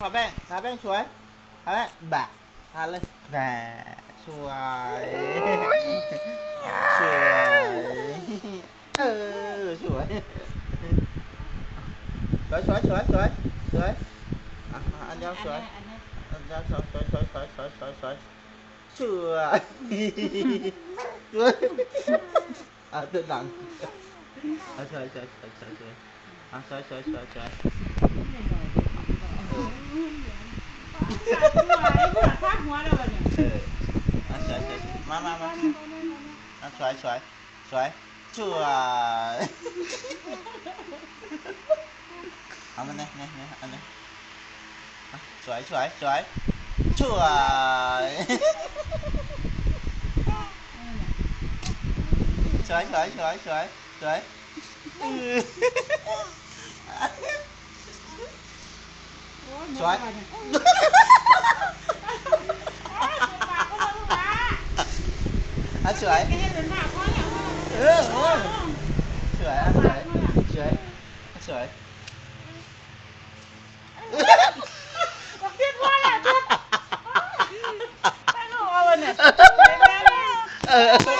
ທາແປ້ງ ທາແປ້ງສວຍ ທາແປ້ງ ແບະ ທາເລີຍ ແບະ ສວຍ ສວຍ ເອີ ສວຍ ສວຍ ສວຍ ສວຍ ສວຍ ສວຍ ອ່ະ ອັນດຽວ ສວຍ ອັນດຽວ ສວຍ ສວຍ ສວຍ ສວຍ ສວຍ ສວຍ ສວຍ ສວຍ ອ່ະ ເດີນຫຼັງ ອ່ະ ສວຍ ສວຍ ສວຍ ສວຍ ອ່ະ ສວຍ ສວຍ ສວຍ ສວຍ ເອີ ເອີ ອ່ະ ສວຍ ສວຍ ມາ ມາ ມາ ອ່ະ ສວຍ ສວຍ ສວຍ ສວຍ ເອົາມາແນ່ ແນ່ ແນ່ ອັນນີ້ ອ່ະ ສວຍ ສວຍ ສວຍ ສວຍ ສວຍ ສວຍ ສວຍ ສວຍ ສວຍ ສວຍ ອ່ະ ສວຍ ເອີ ເອີ ສວຍ ອ່ະ ສວຍ ສວຍ ອ່ະ ສວຍ ເອີ